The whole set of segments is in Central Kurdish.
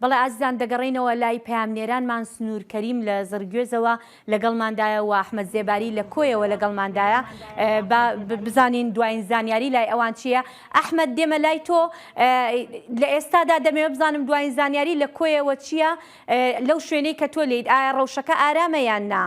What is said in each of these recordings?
بەڵێ ئازیزان دەگەڕێینەوە لای پەیامنێرانمان سنوور کەریم لە زڕگوێزەوە لەگەڵماندایە و ئەحمەد زێباری لە کۆیەوە لەگەڵماندایە با بزانین دوایین زانیاری لای ئەوان چییە ئەحمەد دێمە لای تۆ لە ئێستادا دەمەوێت بزانم دوایین زانیاری لە کۆیەوە چییە لەو شوێنەی کە تۆ لێیت ئایا ڕەوشەکە ئارامە یان نا؟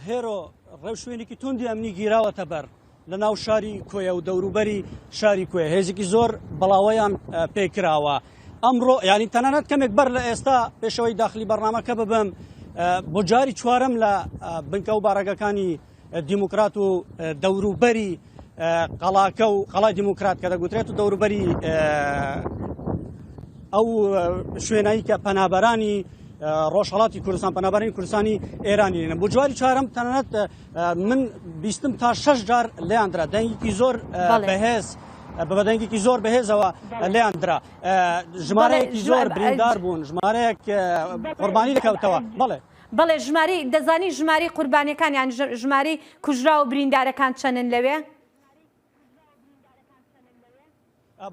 هێرۆ ڕێوشوێنێکی توندی ئەمنی گیراوەتە بەر لە ناو شاری کۆیە و دەوروبەری شاری کۆیە هێزێکی زۆر بەڵاوەیان پێکراوە ئەمڕۆ ینی تەنانەت کەمێک بەر لە ئێستا پێشەوەی داخلی بەرنمەکە ببم بۆ جاری چوارەم لە بنکە و بارەگەکانی دیموکرات و دەوروبەری قەڵاکە و قەڵای دیموکرات کە دەگوترێت و دەوروبەری ئەو شوێنایی کە پەنابەرانی ڕۆژهڵاتی کوردستان پەنابەرانی کوردستانی ئێرانی لێنە بۆ جواری چوارەم تەنانەت من بیستم تا شش جار لێیان درا دەنگێکی زۆر بەهێز بە دەنگێکی زۆر بەهێزەوە لێیان درا ژمارەیەکی زۆر بریندار بوون ژمارەیەک قوربانی لەکەوتەوە بەڵێ بەڵێ ژمارەی دەزانی ژمارەی قوربانیەکان یان ژمارەی کوژراو و بریندارەکان چەنن لەوێ؟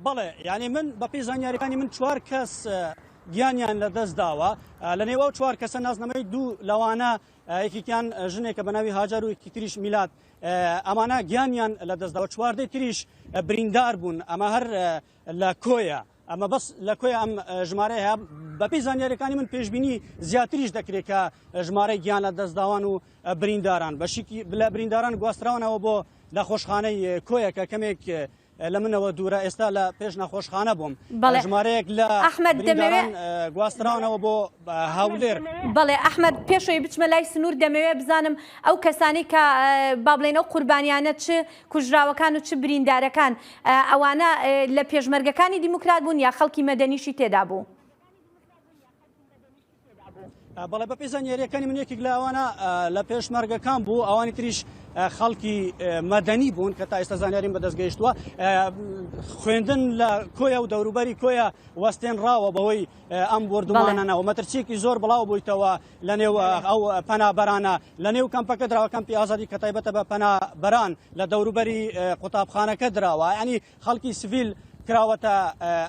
بەڵێ یعنی من بەپێی زانیاریەکانی من چوار کەس گیانیان لە دەست داوە لە نێو ئەو چوار کەسە نازنامەی دوو لەوانە یەکێکیان ژنێکە بە ناوی هاجار و یەکی تریش میلاد ئەمانە گیانیان لە دەست داوە چواردەی تریش بریندار بوون ئەمە هەر لە کۆیە ئەمە بەس لە کۆی ئەم ژمارەیە هەیە بەپێی زانیاریەکانی من پێشبینی زیاتریش دەکرێت کە ژمارەی گیان لە دەستداوان و برینداران بەشێکی لە برینداران گواستراونەوە بۆ نەخۆشخانەی کۆیە کە کەمێک لە منەوە دوورە ئێستا لە پێش نەخۆشخانە بووم ژمارەیەک لە ئەحمد دەمەوێت گواستراونەوە بۆ هەولێر. بەڵێ ئەحمد پێشەوەی بچمە لای سنوور دەمەوێت بزانم ئەو کەسانی کە با بڵێن ئەو قوربانیانە چ کوژراوەکان و چ بریندارەکان ئەوانە لە پێشمەرگەکانی دیموکرات بوون یا خەڵکی مەدەنیشی تێدا بوو؟ بەڵێ بەپێی زانیاریەکانی من یەکێک لە ئەوانە لە پێشمەرگەکان بوو ئەوانی تریش خەڵکی مەدەنی بوون کە تا ئێستا زانیاریم بەدەست گەیشتووە خوێندن لە کۆیە و دەوروبەری کۆیە وەستێنراوە بەهۆی ئەم بۆردومانانەوە مەترسیەکی زۆر بڵاو بوویتەوە لە نێو ئەو پەنابەرانە لە نێو کەمپەکە دراوە کەمپی ئازادی کە تایبەتە بە پەنابەران لە دەوروبەری قوتابخانەکە دراوە ینی خەڵکی سڤیل کراوەتە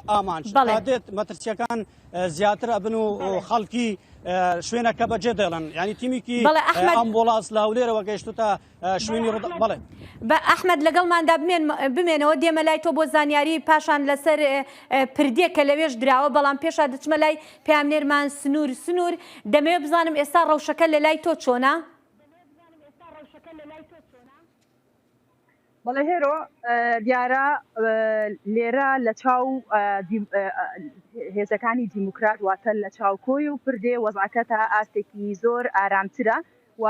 ئامانج دێت مەترسیەکان زیاتر ئەبن و خەڵکی شوێنەکە بەجێ دێڵن ینی تیمیکی ئەمبوڵاس لە هەولێرەوە گەیشتوتە شوێنی ڕوودا بەڵێ. بە ئەحمەد لەگەڵماندا بمێنەوە دێمە لای تۆ بۆ زانیاری پاشان لەسەر پردێک کە لەوێش دراوە بەڵام پێشا دەچمە لای پەیامنێرمان سنوور سنوور دەمەوێت بزانم ئێستا ڕەوشەکە لە لای تۆ چۆنە؟ بەڵێ هێرۆ دیارە لێرە لە چاو هێزەکانی دیموکرات واتە لە چاو کۆی و پردێ وەزعەکە تا ئاستێکی زۆر ئارامترە و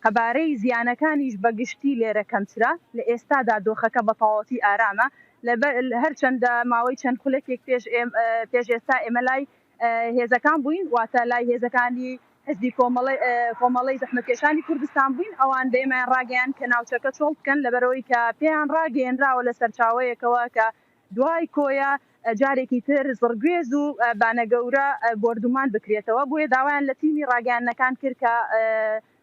قەبارەی زیانەکانیش بە گشتی لێرە کەمترە، لە ئێستادا دۆخەکە بە تەواوەتی ئارامە، هەرچەندە ماوەی چەند خولەکێک پێش پێش ئێستا ئێمە لای هێزەکان بووین، واتە لای هێزەکانی حزبی کۆمەڵەی زەحمەتکێشانی کوردستان بووین، ئەوان بە ئێمەیان ڕاگەیاند کە ناوچەکە چۆڵ بکەن، لەبەرئەوەی کە پێیان ڕاگەیەنراوە لە سەرچاوەیەکەوە کە دوای کۆیە جارێکی تر زڕگوێز و بانەگەورە بۆردومان بکرێتەوە، بۆیە داوایان لە تیمی ڕاگەیاندنەکان کرد کە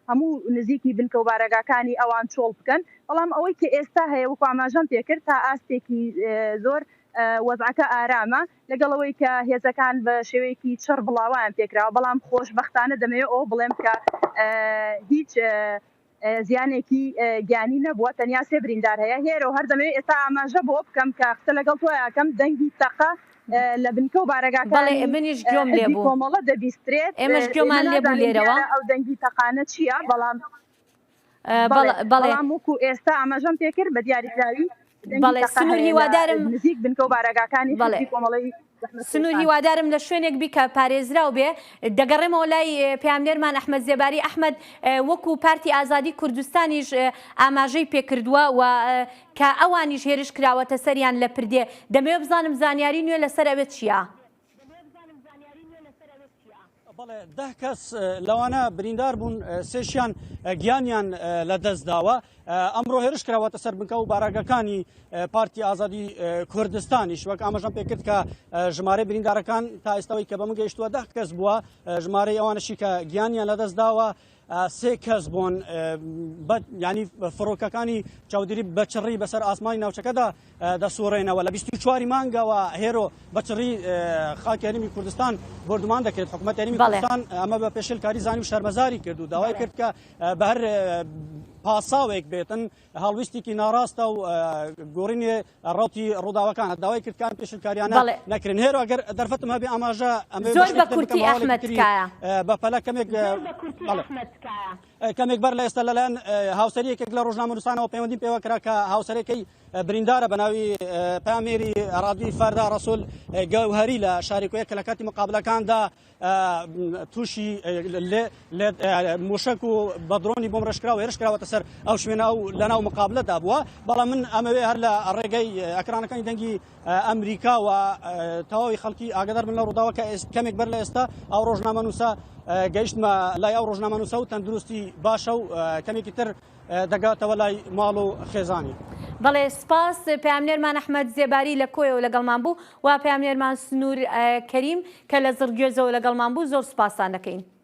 هەموو نزیکی بنکە و بارەگاکانی ئەوان چۆڵ بکەن، بەڵام ئەوەی کە ئێستا هەیە وەکو ئاماژەم پێکرد تا ئاستێکی زۆر وەزعەکە ئارامە، لەگەڵ ئەوەی کە هێزەکان بە شێوەیەکی چڕ بڵاوەیان پێکراوە، بەڵام خۆشبەختانە دەمەوێت ئەوە بڵێم کە هیچ زیانێکی گیانی نەبووە، تەنیا سێ بریندار هەیە. هێرۆ، هەر دەمەوێت ئێستا ئاماژە بەوە بکەم کە قسە لەگەڵ تۆ ئەکەم، دەنگی تەقە لە بنکە و بەڵێ بارەگاکانی منیش گوێم لێ حزبی بوو. کۆمەڵە دەبیسترێت. ئێمەش ئێمە گوێمان لێ بوو نازانین لێرەوە. دیارە ئەو دەنگی تەقانە چییە، بەڵام بەڵێ بەڵێ بەڵێ. بەڵام وەکو ئێستا ئاماژەم پێکرد بە دیاریکراوی دەنگی بەڵێ تەقە سنوور هەیە لە هیوادارم نزیک بنکە و بارەگاکانی بەڵێ حزبی کۆمەڵەی سنوور زەحمەتکێشان. هیوادارم لە شوێنێک بی کە پارێزراو بێ. دەگەڕێمەوە لای پەیامنێرمان ئەحمەد زێباری. ئەحمەد وەکو پارتی ئازادی کوردستانیش ئاماژەی پێکردووە و کە ئەوانیش هێرش کراوەتە سەریان لە پردێ. دەمەوێ بزانم زانیاری نوێ لەسەر ئەوێ چییە؟ بەڵێ ده کەس لەوانە بریندار بوون سێشیان گیانیان لەدەست داوە ئەمڕۆ هێرش کراوەتە سەر بنکە و بارەگەکانی پارتی ئازادی کوردستانیش وەک ئاماژەم پێکرد کە ژمارەی بریندارەکان تا ئێستاوی کە بە من گەیشتووە ده کەس بووە ژمارەی ئەوانشی کە گیانیان لەدەست داوە. سێ کەس بوون ینی فڕۆکەکانی چاودێری بە چڕی بەسەر ئاسمانی ناوچەکەدا دەسوڕێنەوە لە 24 مانگەوە هێرۆ بە چڕی خاکی هەرێمی کوردستان بۆردومان دەکرێت حکوومەت هەرێمی کوردستان ئەمە بە پێشلکاری زانی و شەرمەزاری کرد و داوای کرد کە بە هەر پاساوێک بێتن هەڵویستێکی ناڕاستە و گۆڕینی ڕوتی ڕووداوەکانە داوای کرد کە ئەم پێشلکاریانە نەکرێن. هێرۆ ئەگەر دەرفەتم هەبێ ئاماژە ئەمەوێ زۆر بە کورتی ئەحمەد تکایە. بە پەلە کەمێک کەمێک بەر لە ئێستا لەلایەن هاوسەری یەکێک لە ڕۆژنامەنووسانەوە پەیوەندیم پێوە کرا کە هاوسەرەکەی بریندارە بە ناوی پامێری ڕادیۆی فەردا ڕەسول گەوهەری لە شاری کۆیە کە لە کاتی مقابلەکاندا تووشی موشک و بە درۆنی بۆم ڕێژکراوە هێرش کراوەتە سەر ئەو شوێنە ئەو لەناو مقابلەدا بووە بەڵام من ئەمەوێ هەر لە ڕێگەی ئەکرانەکانی دەنگی ئەمریکا و تەواوی خەڵکی ئاگادار بن لە ڕووداوە کە کەمێک بەر لە ئێستا ئەو ڕۆژنامەنووسە گەیشتمە لای ئەو ڕۆژنامەنووسە و تەندروستی باشە و کەمێکی تر دەگاتەوە لای ماڵ و خێزانی. بەڵێ سپاس، پەیامنێرمان ئەحمەد زێباری لە کۆیەوە لەگەڵمان بوو و پەیامنێرمان سنوور کەریم کە لە زڕگوێزەوە لەگەڵمان بوو زۆر سپاستان دەکەین.